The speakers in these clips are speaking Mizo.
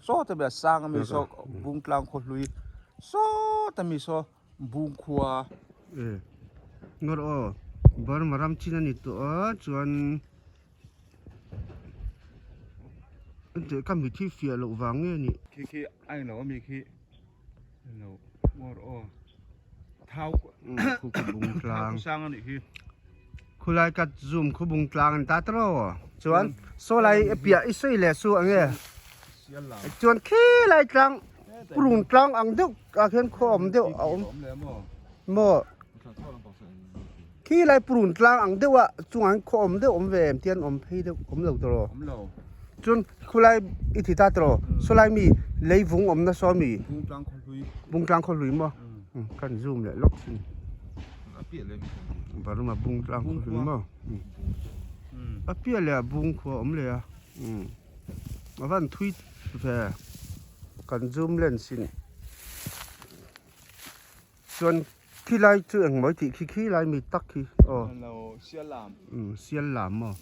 Sawta mi a sang a mi saw Bungtlang khaw hlui sawta mi saw Bungkhua. E ngawr aw Burma ram chin a ni tawh a chuan engteh ka mit hi fiah loh vang nge ni. Khi khi a englo a mi khi englo ngawr aw thau khu khu Bungtlang thau sang a nih khi. Khulai ka zoom khu bung tlang an ta tro. Chuan sawlai a piah i sawi leh su ang e. Chuan khi lai tlang purun tlang ang deuh ah khian khaw awm deuh a awm maw. Khi lai purun tlang ang deuh ah chungah hian khaw awm deuh awm ve em tian awm phei deuh awm lo tawh. Chuan khulai i ti ta tawh sawlai mi leivung awmna saw mi bungtlang khaw hlui maw kan zoom leh lawk thin. Burma bung tlang khaw hlui maw a piah leh ah bung khua a awm leh a a van thui ve kan zoom lens in chuan khi lai chu engmaw tih khi khi lai mi tak khi aw sial lam maw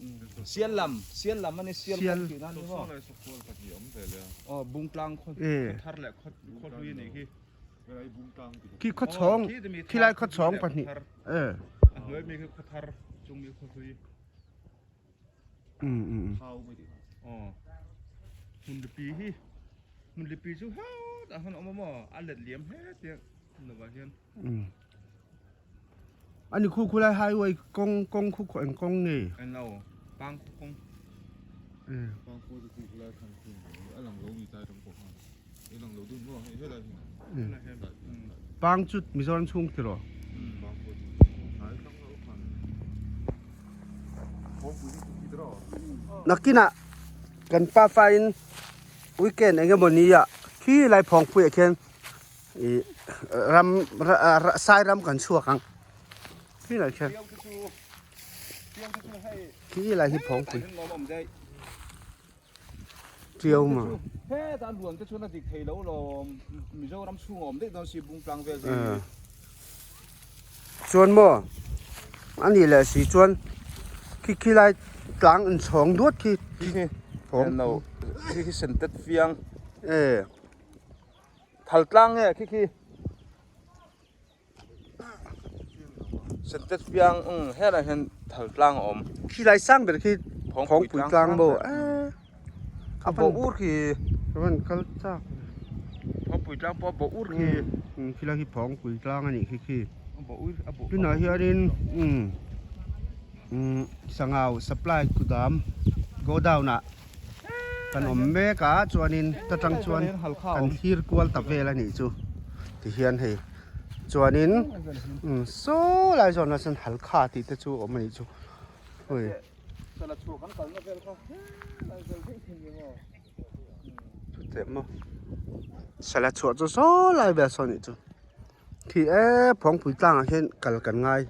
sial lam sial lam ani sial tih na ni maw bung tlang khaw thar leh khaw hlui a nih khi. Khi khaw chhawng khi lai khaw chhawng pahnih e a hnuai mi khi khaw thar chung mi khaw hlui aw hmun lipi hi hmun lipi chu hawt ah khan a awm a maw a let liam hle tiang lovah hian ani khu khu lai highway kawng kawng khu khaw eng kawng nge englo pang khu kawng pang khu chu khu lai thlan khu a lang lo ni tlai ram pawh khan i lang lo dun maw hei helai hi pang chu Mizoram chhung tiraw pang khu chu hnai thlang lo khan nakinah kan pafa in weekend eng emaw ni ah khi lai phawngpui ah khian Ih ram sai ram kan chhuak ang khi lai khian khi lai hi phawngpui chiau ma chuan maw a nih leh si chuan khi khi lai tlang inchhawng duat khi phawng e. Thal tlang nge khi khi Sentet piang ung helai hian thal tlang a awm. Khi lai sang ber khi Phawngpui tlang maw eh a bo ur khi rawn kal chak Phawngpui tlang pawh a bo ur khi khi lai khi Phawngpui tlang a nih khi khi a bo ur a bo tunah hianin umm umm sangau supply kudam godown ah. Kan awm mek a chuanin ta tang chuan kan thlir kual ta vel a nih chu tihian hei chuanin saw lai zawnah chuan halkha tih te chu a awm a nih chu hei chuteh maw sala chhuah chu saw lai vel saw a nih chu khi e phawngpui tlangah hian kal kan ngai.